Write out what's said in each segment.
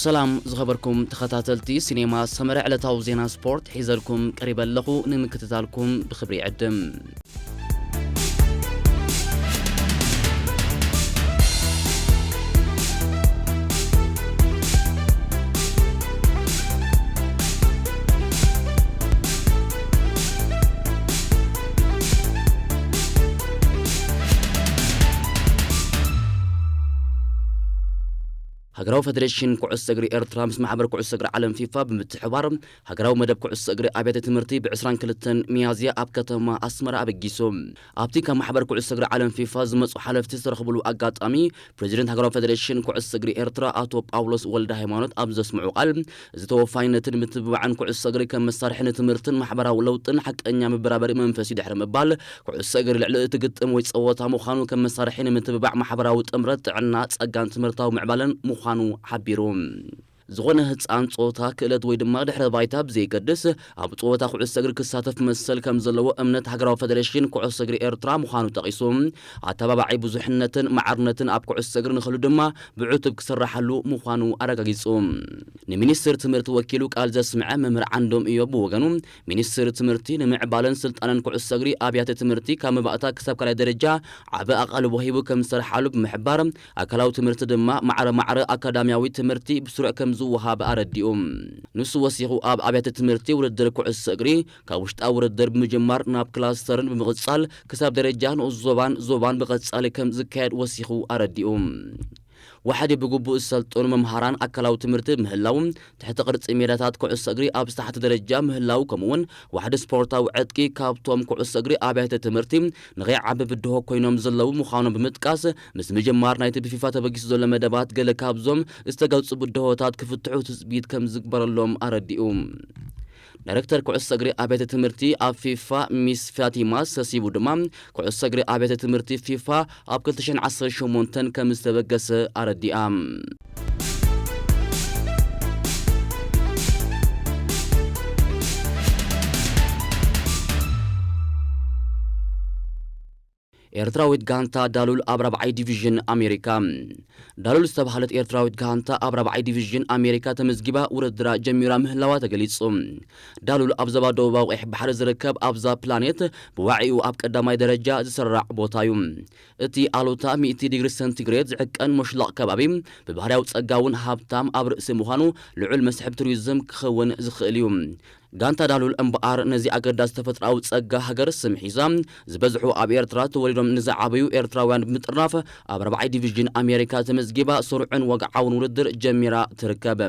ሰላም ዝኸበርኩም ተኸታተልቲ ሲኔማ ሰመረ፣ ዕለታዊ ዜና ስፖርት ሒዘልኩም ቀሪበ ኣለኹ። ንምክትታልኩም ብኽብሪ ይዕድም። ሃገራዊ ፈደሬሽን ኩዕሶ እግሪ ኤርትራ ምስ ማሕበር ኩዕሶ እግሪ ዓለም ፊፋ ብምትሕባር ሃገራዊ መደብ ኩዕሶ እግሪ ኣብያተ ትምህርቲ ብ ዕስራን ክልተን ሚያዝያ ኣብ ከተማ ኣስመራ ኣበጊሱ። ኣብቲ ካብ ማሕበር ኩዕሶ እግሪ ዓለም ፊፋ ዝመጹ ሓለፍቲ ዝተረኽብሉ ኣጋጣሚ፣ ፕሬዚደንት ሃገራዊ ፈደሬሽን ኩዕሶ እግሪ ኤርትራ ኣቶ ጳውሎስ ወልደ ሃይማኖት ኣብ ዘስምዑ ቃል፣ እዚ ተወፋይነትን ምትብባዕን ኩዕሶ እግሪ ከም መሳርሒ ንትምህርትን ማሕበራዊ ለውጥን ሓቀኛ መበራበሪ መንፈስ እዩ ድሕሪ ምባል፣ ኩዕሶ እግሪ ልዕሊ እቲ ግጥም ወይ ጸወታ ምዃኑ ከም መሳርሒ ንምትብባዕ ማሕበራዊ ጥምረት፣ ጥዕና፣ ጸጋን ትምህርታዊ ምዕባለን ምዃኑ ሓቢሩ። ዝኾነ ህጻን ጾታ፣ ክእለት ወይ ድማ ድሕረ ባይታ ብዘይገድስ ኣብ ጸወታ ኩዕሶ እግሪ ክሳተፍ መሰል ከም ዘለዎ እምነት ሃገራዊ ፈደሬሽን ኩዕሶ እግሪ ኤርትራ ምዃኑ ጠቒሱ፣ ኣተባባዒ ብዙሕነትን ማዕርነትን ኣብ ኩዕሶ እግሪ ንኽህሉ ድማ ብዕቱብ ክስራሓሉ ምዃኑ ኣረጋጊጹ። ንሚኒስትር ትምህርቲ ወኪሉ ቃል ዘስምዐ መምህር ዓንዶም እዮብ ብወገኑ፣ ሚኒስትር ትምህርቲ ንምዕባለን ስልጣነን ኩዕሶ እግሪ ኣብያተ ትምህርቲ ካብ መባእታ ክሳብ ካልኣይ ደረጃ ዓቢ ኣቓልቦ ሂቡ ከም ዝሰርሓሉ ብምሕባር፣ ኣካላዊ ትምህርቲ ድማ ማዕረ ማዕረ ኣካዳሚያዊ ትምህርቲ ብስሩዕ ከም ዝወሃብ ኣረዲኡ። ንሱ ወሲኹ፣ ኣብ ኣብያተ ትምህርቲ ውድድር ኩዕሶ እግሪ ካብ ውሽጣዊ ውድድር ብምጅማር ናብ ክላስተርን ብምቕጻል ክሳብ ደረጃ ንኡስ ዞባን ዞባን ብቐጻሊ ከም ዝካየድ ወሲኹ ኣረዲኡ። ዋሕዲ ብግቡእ ዝሰልጠኑ መምሃራን ኣካላዊ ትምህርቲ ምህላው፣ ትሕቲ ቅርጺ ሜዳታት ኩዕሶ እግሪ ኣብ ዝተሓተ ደረጃ ምህላው፣ ከምኡውን ዋሕዲ ስፖርታዊ ዕጥቂ ካብቶም ኩዕሶ እግሪ ኣብያተ ትምህርቲ ንኸይዓቢ ብድሆ ኮይኖም ዘለዉ ምዃኖም ብምጥቃስ፣ ምስ ምጅማር ናይቲ ብፊፋ ተበጊሱ ዘሎ መደባት ገለ ካብዞም ዝተገልጹ ብድሆታት ክፍትሑ ትጽቢት ከም ዝግበረሎም ኣረዲኡ። ዳይሬክተር ኩዕሶ እግሪ ኣብያተ ትምህርቲ ኣብ ፊፋ ሚስ ፋቲማ ሰሲቡ ድማ፣ ኩዕሶ እግሪ ኣብያተ ትምህርቲ ፊፋ ኣብ ክልተ ሽሕን ዓሰርተ ሸሞንተን ከም ዝተበገሰ ኣረዲኣ። ኤርትራዊት ጋንታ ዳሉል ኣብ ራብዓይ ዲቪዥን ኣሜሪካ። ዳሉል ዝተባህለት ኤርትራዊት ጋንታ ኣብ ራብዓይ ዲቪዥን ኣሜሪካ ተመዝጊባ ውድድራ ጀሚራ ምህላዋ ተገሊጹ። ዳሉል ኣብ ዞባ ደቡባዊ ቀይሕ ባሕሪ ዝርከብ ኣብዛ ፕላኔት ብዋዒኡ ኣብ ቀዳማይ ደረጃ ዝስራዕ ቦታ እዩ። እቲ ኣሉታ ሚእቲ ዲግሪ ሰንቲግሬድ ዝዕቀን ሞሽላቕ ከባቢ ብባህርያዊ ጸጋ እውን ሃብታም ኣብ ርእሲ ምዃኑ ልዑል መስሕብ ቱሪዝም ክኸውን ዝኽእል እዩ። ጋንታ ዳሉል እምበኣር ነዚ ኣገዳሲ ተፈጥሮኣዊ ጸጋ ሃገር ስም ሒዛ፣ ዝበዝሑ ኣብ ኤርትራ ተወሊዶም ንዝዓበዩ ኤርትራውያን ብምጥርናፍ ኣብ ራብዓይ ዲቪዥን ኣሜሪካ ተመዝጊባ ስሩዕን ወግዓውን ውድድር ጀሚራ ትርከብ።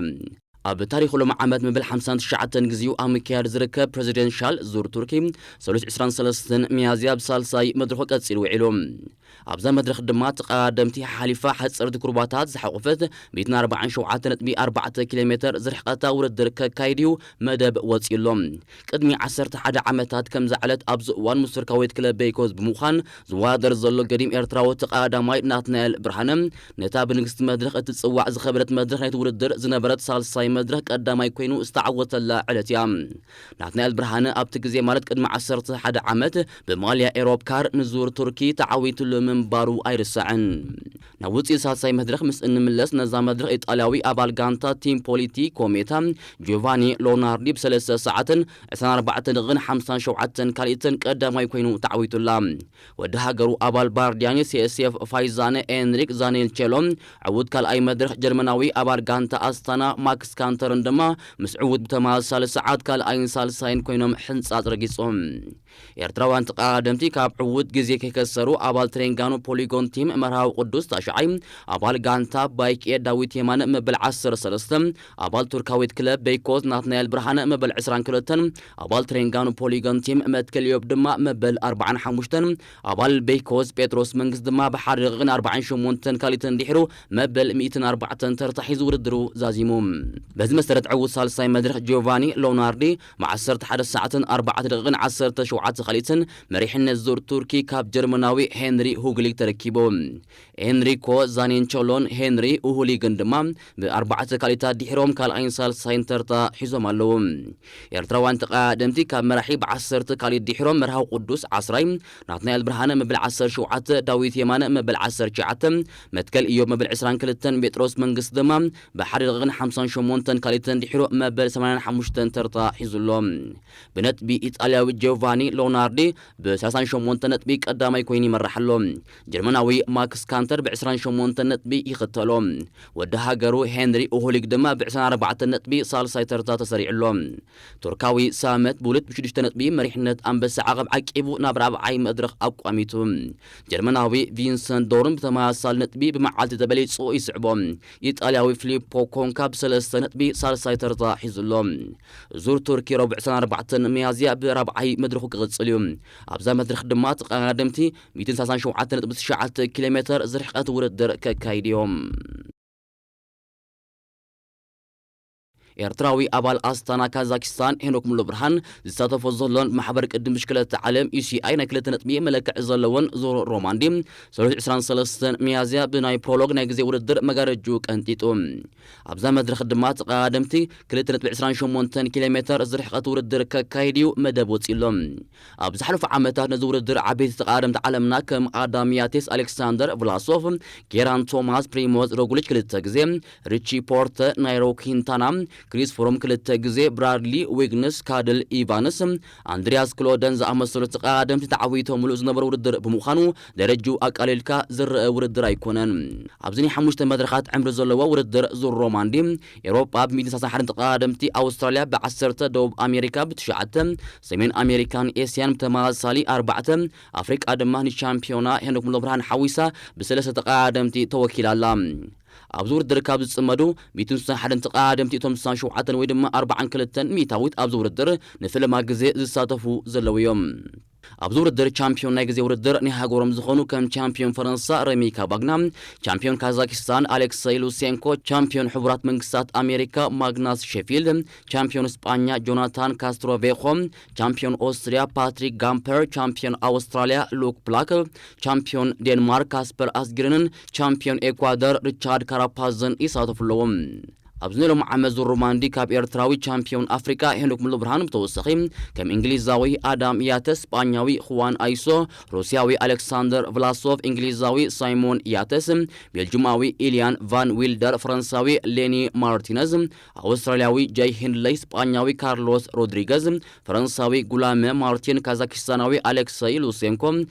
ኣብ ታሪኽ ሎም ዓመት መበል ሓምሳን ትሽዓተን ግዜኡ ኣብ ምክያድ ዝርከብ ፕሬዚደንሻል ዙር ቱርኪ ሰሉስ ዕስራን ሰለስተን ሚያዝያ ብሳልሳይ መድረኹ ቀጺሉ ውዒሉ። ኣብዛ መድረኽ ድማ ተቐዳደምቲ ሓሊፋ ሓጸርቲ ኩርባታት ዝሓቖፈት ሚእትን ኣርባዓን ሸውዓተ ነጥቢ ኣርባዕተ ኪሎ ሜተር ዝርሕቐታ ውድድር ከካይድ እዩ መደብ ወጺኡ ኣሎ። ቅድሚ ዓሰርተ ሓደ ዓመታት ከምዛ ዕለት ኣብዚ እዋን ምስ ቱርካዊት ክለብ ቤይኮዝ ብምዃን ዝወዳደር ዘሎ ገዲም ኤርትራዊ ተቐዳዳማይ ናትናኤል ብርሃነ ነታ ብንግስቲ መድረኽ እትጽዋዕ ዝኸበደት መድረኽ ናይቲ ውድድር ዝነበረት ሳልሳይ መድረኽ ቀዳማይ ኮይኑ ዝተዓወተላ ዕለት እያ። ናትናኤል ብርሃነ ኣብቲ ግዜ ማለት ቅድሚ ዓሰርተ ሓደ ዓመት ብማልያ ኤሮፕ ካር ንዙር ቱርኪ ተዓዊትሉ ምንባሩ ኣይርሳዕን። ናብ ውጽኢት ሳልሳይ መድረኽ ምስ እንምለስ ነዛ መድረኽ ኢጣልያዊ ኣባል ጋንታ ቲም ፖሊቲ ኮሜታ ጆቫኒ ሎናርዲ ብሰለስተ ሰዓትን ዕስራን ኣርባዕተን ደቂቕን ሓምሳን ሸውዓተን ካልኢትን ቀዳማይ ኮይኑ ተዓዊቱላ። ወዲ ሃገሩ ኣባል ባርዲያኒ ሴሴፍ ፋይዛነ ኤንሪክ ዛኔልቼሎ ዕዉት ካልኣይ መድረኽ ጀርመናዊ ኣባል ጋንታ ኣስታና ማክስ ካንተርን ድማ ምስ ዕዉት ብተመሳሳሊ ሰዓት ካልኣይን ሳልሳይን ኮይኖም ሕንጻጽ ረጊጾም። ኤርትራውያን ተቐዳደምቲ ካብ ዕዉት ግዜ ከይከሰሩ ኣባል ትሬንጋኖ ፖሊጎን ቲም መርሃዊ ቅዱስ ታሽዓይ፣ ኣባል ጋንታ ባይክኤ ዳዊት የማነ መበል ዓሰርተ ሰለስተ፣ ኣባል ቱርካዊት ክለብ ቤይኮዝ ናትናኤል ብርሃነ መበል ዕስራን ክልተን፣ ኣባል ትሬንጋኖ ፖሊጎን ቲም መትከል ዮብ ድማ መበል ኣርባዓን ሓሙሽተን፣ ኣባል ቤይኮዝ ጴጥሮስ መንግስት ድማ ብሓደ ደቂቕን ኣርባዓን ሸሞንተን ካልኢትን ድሒሩ መበል ሚእትን ኣርባዕተን ተርታ ሒዙ ውድድሩ ዛዚሙ። በዚ መሰረት ዕዉት ሳልሳይ መድረኽ ጂዮቫኒ ሎናርዲ ብ ዓሰርተ ሓደ ሰዓትን ኣርባዕተ ደቂቕን ዓሰርተ ሸውዓተ ካሊትን መሪሕነት ዙር ቱርኪ ካብ ጀርመናዊ ሄንሪ ሁግሊግ ተረኪቡ። ኤንሪኮ ዛኔንቾሎን ሄንሪ ኡሁሊግን ድማ ብኣርባዕተ ካሊታት ድሒሮም ካልኣይን ሳልሳይን ተርታ ሒዞም ኣለዉ። ኤርትራውያን ተቐዳደምቲ ካብ መራሒ ብዓሰርተ ካሊት ድሒሮም መርሃዊ ቅዱስ ዓስራይ፣ ናትናኤል ብርሃነ መበል ዓሰርተ ሸውዓተ፣ ዳዊት የማነ መበል ዓሰርተ ትሽዓተ፣ መትከል ኢዮብ መበል ዕስራን ክልተን፣ ጴጥሮስ መንግስቲ ድማ ብሓደ ደቂቕን ሓምሳን ሸሞንተን ካሊትን ድሒሩ መበል ሰማንያን ሓሙሽተን ተርታ ሒዙ ኣሎ። ብነጥቢ ኢጣልያዊ ጆቫኒ ሎናርዲ ብ ሰላሳን ሸሞንተ ነጥቢ ቀዳማይ ኮይኑ ይመርሕ ኣሎ። ጀርመናዊ ማክስ ካንተር ብ ዕስራን ሸሞንተ ነጥቢ ይኽተሎ። ወዲ ሃገሩ ሄንሪ ኡሁሊግ ድማ ብ ዕስራን ኣርባዕተን ነጥቢ ሳልሳይ ተርታ ተሰሪዑ ኣሎ። ቱርካዊ ሳመት ቡሉት ብሽዱሽተ ነጥቢ መሪሕነት ኣንበሳ ዓቐብ ዓቂቡ ናብ ራብዓይ መድረኽ ኣቋሚቱ። ጀርመናዊ ቪንሰንት ዶርን ብተመሳሳሊ ነጥቢ ብመዓልቲ ተበሊጹ ይስዕቦ። ኢጣልያዊ ፊሊፖ ኮንካ ብሰለስተ ነጥቢ ሳልሳይ ተርታ ሒዙ ኣሎ። ዙር ቱርኪ ረቡዕ ዕስራን ኣርባዕተን ሚያዝያ ብራብዓይ መድረኹ ክቕጽል እዩ። ኣብዛ መድረኽ ድማ ተቐዳደምቲ ሚእትን ሰላሳን ሸውዓተን ነጥቢ ትሽዓተ ኪሎ ሜተር ዝርሕቀት ውድድር ከካይድ እዮም። ኤርትራዊ ኣባል ኣስታና ካዛኪስታን ሄኖክ ሙሉብርሃን ዝሳተፎ ዘሎን ብማሕበር ቅድም ብሽክለታ ዓለም ዩ ሲ ኣይ ናይ ክልተ ነጥቢ መለክዒ ዘለዎን ዞሮ ሮማንዲ ሰሉስ ዕስራን ሰለስተን ሚያዝያ ብናይ ፕሮሎግ ናይ ግዜ ውድድር መጋረጁ ቀንጢጡ። ኣብዛ መድረኽ ድማ ተቐዳደምቲ ክልተ ነጥቢ ዕስራን ሸሞንተን ኪሎ ሜተር ዝርሕቀት ውድድር ከካይድ እዩ መደብ ወፂሎም። ኣብ ዝሓለፉ ዓመታት ነዚ ውድድር ዓበይቲ ተቐዳደምቲ ዓለምና ከም ኣዳም ያቴስ፣ ኣሌክሳንደር ቭላሶቭ፣ ጌራን ቶማስ፣ ፕሪሞዝ ሮግሊች ክልተ ግዜ፣ ሪቺ ፖርተ፣ ናይሮ ኪንታና፣ ክሪስ ፍሩም ክልተ ግዜ፣ ብራድሊ ዊግንስ፣ ካድል ኢቫንስ፣ ኣንድሪያስ ክሎደን ዝኣመሰሉ ተቐዳደምቲ ተዓዊቶምሉ ዝነበረ ውድድር ብምዃኑ ደረጅኡ ኣቃሊልካ ዝረአ ውድድር ኣይኮነን። ኣብዚ ናይ ሓሙሽተ መድረኻት ዕምሪ ዘለዎ ውድድር ዙር ሮማንዲ ኤውሮጳ ብ ሚእትን ሰላሳን ሓደን ተቐዳደምቲ፣ ኣውስትራልያ ብ ዓሰርተ፣ ደቡብ ኣሜሪካ ብ ትሽዓተ፣ ሰሜን ኣሜሪካን ኤስያን ብተመሳሳሊ ኣርባዕተ፣ ኣፍሪቃ ድማ ንቻምፒዮና ሄኖክ ሙሉብርሃን ሓዊሳ ብሰለስተ ተቐዳደምቲ ተወኪላ ኣላ። ኣብዚ ውድድር ካብ ዝጽመዱ ሚእትን ስሳን ሓደን ተቐዳደምቲ እቶም ስሳን ሸውዓተን ወይ ድማ ኣርባዓን ክልተን ሚእታዊት ኣብዚ ውድድር ንፍልማ ግዜ ዝሳተፉ ዘለዉ እዮም። ኣብዚ ውድድር ቻምፒዮን ናይ ግዜ ውድድር ናይ ሃገሮም ዝኾኑ ከም ቻምፒዮን ፈረንሳ ረሚ ካባግና፣ ቻምፒዮን ካዛኪስታን ኣሌክሰይ ሉሴንኮ፣ ቻምፒዮን ሕቡራት መንግስታት ኣሜሪካ ማግናስ ሼፊልድ፣ ቻምፒዮን ስጳኛ ጆናታን ካስትሮቬኾ፣ ቻምፒዮን ኦስትሪያ ፓትሪክ ጋምፐር፣ ቻምፒዮን ኣውስትራልያ ሉክ ብላክ፣ ቻምፒዮን ዴንማርክ ካስፐር ኣስግሪንን ቻምፒዮን ኤኳደር ሪቻርድ ካራፓዝን ይሳተፉ ኣለዉ። ኣብዚ ናይ ሎሚ ዓመት ዙር ሮማንዲ ካብ ኤርትራዊ ቻምፒዮን ኣፍሪቃ ሄኖክ ሙሉብርሃን ብተወሳኺ ከም እንግሊዛዊ ኣዳም ያተስ፣ ስጳኛዊ ሁዋን ኣይሶ፣ ሩስያዊ ኣሌክሳንደር ቭላሶቭ፣ እንግሊዛዊ ሳይሞን ያተስ፣ ቤልጁማዊ ኢልያን ቫን ዊልደር፣ ፈረንሳዊ ሌኒ ማርቲነዝ፣ ኣውስትራልያዊ ጃይ ሂንድለይ፣ ስጳኛዊ ካርሎስ ሮድሪገዝ፣ ፈረንሳዊ ጉላመ ማርቲን፣ ካዛኪስታናዊ ኣሌክሰይ ሉሴንኮ፣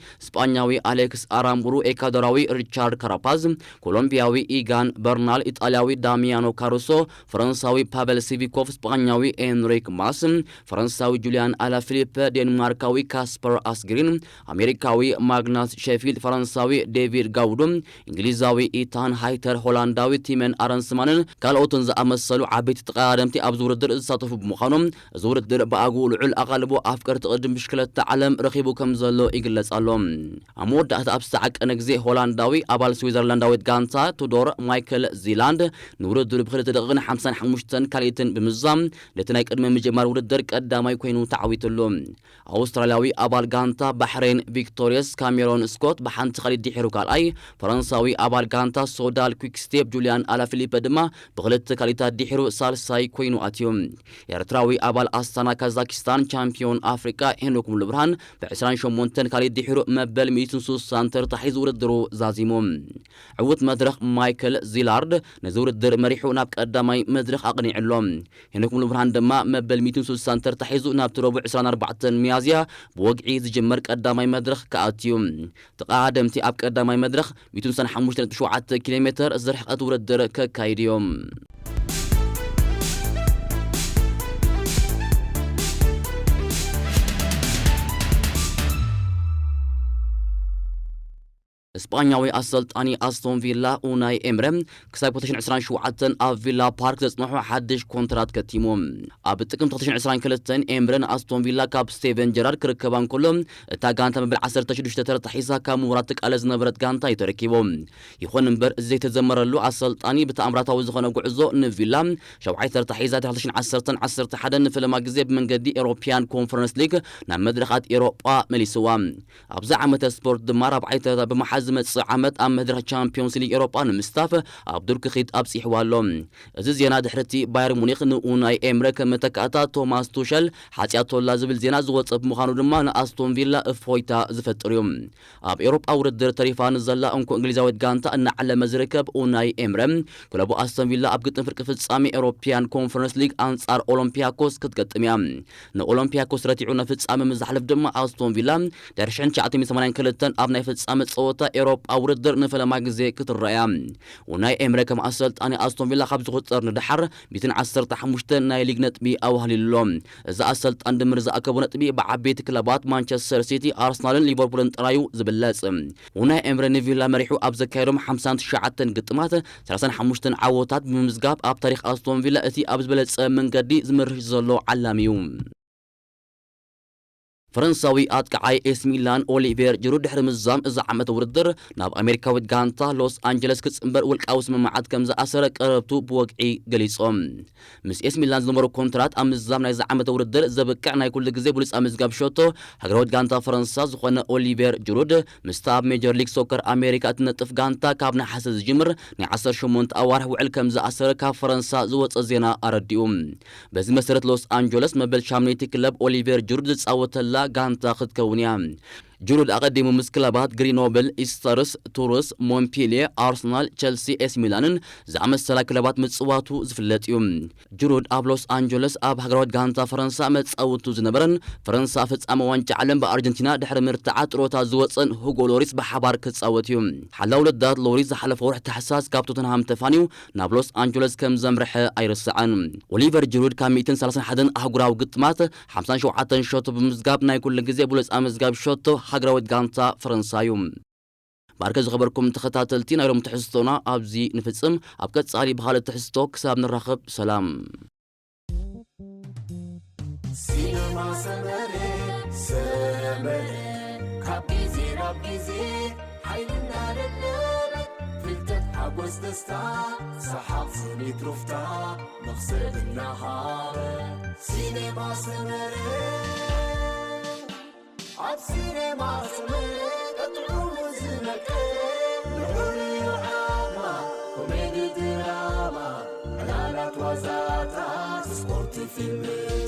ስጳኛዊ ኣሌክስ ኣራምቡሩ፣ ኤኳዶራዊ ሪቻርድ ካራፓዝ፣ ኮሎምቢያዊ ኢጋን በርናል፣ ኢጣልያዊ ዳሚያኖ ካሩሶ፣ ፈረንሳዊ ፓቨል ሲቪኮቭ፣ ስጳኛዊ ኤንሪክ ማስ፣ ፈረንሳዊ ጁሊያን ኣላፊሊፐ፣ ዴንማርካዊ ካስፐር ኣስግሪን፣ ኣሜሪካዊ ማግናስ ሼፊልድ፣ ፈረንሳዊ ዴቪድ ጋውዶ፣ እንግሊዛዊ ኢታን ሃይተር፣ ሆላንዳዊ ቲመን ኣረንስማንን ካልኦትን ዝኣመሰሉ ዓበይቲ ተቐዳደምቲ ኣብዚ ውድድር ዝሳተፉ ብምዃኖም፣ እዚ ውድድር ብኣግኡ ልዑል ኣቓልቦ ኣፍቀርቲ ቅድም ብሽክለታ ዓለም ረኺቡ ከም ዘሎ ይግለጽ ኣሎ። ኣብ መወዳእታ ኣብ ዝተዓቀነ ግዜ ሆላንዳዊ ኣባል ስዊዘርላንዳዊት ጋንታ ቱዶር ማይክል ዚላንድ ንውድድሩ ብክልተ ደቂቕን ሓምሳን ሓሙሽተን ካልኢትን ብምዛም ነቲ ናይ ቅድመ ምጅማር ውድድር ቀዳማይ ኮይኑ ተዓዊትሉ። ኣውስትራልያዊ ኣባል ጋንታ ባሕሬን ቪክቶሪየስ ካሜሮን ስኮት ብሓንቲ ካልኢት ድሒሩ ካልኣይ፣ ፈረንሳዊ ኣባል ጋንታ ሶዳል ኩክስቴፕ ጁልያን ኣላፊሊፐ ድማ ብክልተ ካልኢታት ድሒሩ ሳልሳይ ኮይኑ ኣትዩ። ኤርትራዊ ኣባል ኣስታና ካዛኪስታን ቻምፒዮን ኣፍሪቃ ሄኖክ ሙሉብርሃን ብ ዕስራን ሸሞንተን ካልኢት ድሒሩ መበል ሚእትን ስሳን ተርታ ሒዙ ውድድሩ ዛዚሙ። ዕዉት መድረኽ ማይክል ዚላርድ ነዚ ውድድር መሪሑ ናብ ቀዳማይ መድረኽ ኣቕኒዑ ኣሎ። ሄኖክ ሙሉብርሃን ድማ መበል ሚእትን ስሳን ተርታ ሒዙ ናብቲ ረቡዕ ዕስራን ኣርባዕተን ሚያዝያ ብወግዒ ዝጅመር ቀዳማይ መድረኽ ክኣትዩ። ተቐዳደምቲ ኣብ ቀዳማይ መድረኽ ሚእትን ስሳን ሓሙሽተ ነጥቢ ሸውዓተ ኪሎ ሜተር ዝርሕቐት ውድድር ከካይዱ እዮም። ስጳኛዊ ኣሰልጣኒ ኣስቶን ቪላ ኡናይ ኤምረ ክሳብ ክልተ ሽሕን ዕስራን ሸውዓተን ኣብ ቪላ ፓርክ ዘጽንሖ ሓድሽ ኮንትራት ከቲሙ። ኣብ ጥቅምቲ ክልተ ሽሕን ዕስራን ክልተን ኤምረ ንኣስቶን ቪላ ካብ ስቴቨን ጀራርድ ክርከባ እንከሎ፣ እታ ጋንታ መበል ዓሰርተ ሽዱሽተ ተረታ ሒዛ ካብ ምውራድ ትቃለስ ዝነበረት ጋንታ እዩ ተረኪቡ። ይኹን እምበር፣ እዚ ዘይተዘመረሉ ኣሰልጣኒ ብተኣምራታዊ ዝኾነ ጉዕዞ ንቪላ ሻውዓይ ተረታ ሒዛ ክልተ ሽሕን ዓሰርተን ዓሰርተ ሓደን ንፈለማ ግዜ ብመንገዲ ኤሮፒያን ኮንፈረንስ ሊግ ናብ መድረኻት ኤሮጳ መሊስዋ። ኣብዚ ዓመተ ስፖርት ድማ ራብዓይ ተረታ ብምሓዝ ዝመጽእ ዓመት ኣብ መድረኽ ቻምፒዮንስ ሊግ ኤሮጳ ንምስታፍ ኣብ ዱር ክኺድ ኣብጺሕዋ ኣሎ። እዚ ዜና ድሕሪ እቲ ባየር ሙኒክ ንኡናይ ኤምረ ከም መተካእታ ቶማስ ቱሸል ሓጺኣቶላ ዝብል ዜና ዝወጸ ብምዃኑ ድማ ንኣስቶን ቪላ እፎይታ ዝፈጥር እዩ። ኣብ ኤሮጳ ውድድር ተሪፋ ንዘላ እንኮ እንግሊዛዊት ጋንታ እናዓለመ ዝርከብ ኡናይ ኤምረ፣ ክለቡ ኣስቶን ቪላ ኣብ ግጥም ፍርቂ ፍጻሜ ኤሮፒያን ኮንፈረንስ ሊግ ኣንጻር ኦሎምፒያኮስ ክትገጥም እያ። ንኦሎምፒያኮስ ረቲዑ ናብ ፍጻሜ ምዝሓልፍ ድማ ኣስቶን ቪላ ድሕሪ ሽሕን ትሽዓተ ሚእትን ሰማንያን ክልተን ኣብ ናይ ፍጻሜ ጸወታ ኤሮጳ ውድድር ንፈለማ ግዜ ክትረኣያ። ኡናይ ኤምረ ከም ኣሰልጣኒ ኣስቶን ቪላ ካብ ዝቑጸር ንደሓር ሚእትን ዓሰርተ ሓሙሽተን ናይ ሊግ ነጥቢ ኣዋህሊሉ ኣሎ። እዚ ኣሰልጣን ድምር ዝኣከቦ ነጥቢ ብዓበይቲ ክለባት ማንቸስተር ሲቲ፣ ኣርሰናልን ሊቨርፑልን ጥራዩ ዝብለጽ። ኡናይ ኤምረ ንቪላ መሪሑ ኣብ ዘካየዶም ሓምሳን ትሽዓተን ግጥማት ሰላሳን ሓሙሽተን ዓወታት ብምምዝጋብ ኣብ ታሪኽ ኣስቶን ቪላ እቲ ኣብ ዝበለጸ መንገዲ ዝመርሽ ዘሎ ዓላሚ እዩ። ፈረንሳዊ ኣጥቃዓይ ኤስ ሚላን ኦሊቬር ጅሩድ ድሕሪ ምዛም እዚ ዓመት ውድድር ናብ ኣሜሪካዊት ጋንታ ሎስ ኣንጀለስ ክጽንበር ውልቃዊ ስምምዓት ከም ዝኣሰረ ቀረብቱ ብወግዒ ገሊጾም። ምስ ኤስ ሚላን ዝነበሩ ኮንትራት ኣብ ምዛም ናይዚ ዓመት ውድድር ዘብቅዕ ናይ ኩሉ ግዜ ብሉጽ ኣመዝጋቢ ሸቶ ሃገራዊት ጋንታ ፈረንሳ ዝኾነ ኦሊቬር ጅሩድ ምስታ ኣብ ሜጀር ሊግ ሶከር ኣሜሪካ እትነጥፍ ጋንታ ካብ ነሓሰ ዝጅምር ናይ ዓሰርተ ሸሞንተ ኣዋርሕ ውዕል ከም ዝኣሰረ ካብ ፈረንሳ ዝወጸ ዜና ኣረዲኡ። በዚ መሰረት ሎስ ኣንጀለስ መበል ሻምነይቲ ክለብ ኦሊቨር ጅሩድ ዝጻወተላ ጋንታ ክትከውን እያ። ጅሩድ ኣቐዲሙ ምስ ክለባት ግሪኖብል፣ ኢስተርስ፣ ቱርስ፣ ሞንፔልየ፣ ኣርሰናል፣ ቸልሲ፣ ኤስ ሚላንን ዝኣመሰላ ክለባት ምጽዋቱ ዝፍለጥ እዩ። ጅሩድ ኣብ ሎስ ኣንጀለስ ኣብ ሃገራዊት ጋንታ ፈረንሳ መጻውቱ ዝነበረን ፈረንሳ ፍጻመ ዋንጫ ዓለም ብኣርጀንቲና ድሕሪ ምርታዓ ጥሮታ ዝወጸን ሁጎ ሎሪስ ብሓባር ክጻወት እዩ። ሓላው ልዳት ሎሪስ ዝሓለፈ ወርሒ ታሕሳስ ካብ ቶተንሃም ተፋንዩ ናብ ሎስ ኣንጀለስ ከም ዘምርሐ ኣይርስዕን። ኦሊቨር ጅሩድ ካብ ሚእትን ሰላሳን ሓደን ኣህጉራዊ ግጥማት ሓምሳን ሸውዓተን ሸቶ ብምዝጋብ ናይ ኩሉ ግዜ ብሉጽ ኣመዝጋቢ ሸቶ ሃገራዊት ጋንታ ፈረንሳ እዩ። ማርከ ዝኸበርኩም ተኸታተልቲ ናይ ሎም ትሕዝቶና ኣብዚ ንፍጽም። ኣብ ቀጻሊ ብኻልእ ትሕዝቶ ክሳብ ንራኸብ ሰላም። ሲነማ ሰመረ፣ ሰመረ፣ ካብ ግዜ ናብ ግዜ ሓይልና ለለበ፣ ፍልጠት ሓጎስ ደስታ፣ ሰሓቕ ስኒት ሩፍታ፣ መኽሰብ እናሃበ። ሲነማ ሰመረ፣ ኣብ ሲነማ ሰመረ፣ ቀጥዑ ዝነቀ፣ ልዑል እዩ ዓቕማ፣ ኮሜዲ ድራማ፣ ዕላላት ዋዛታት፣ ስፖርት ፊልም።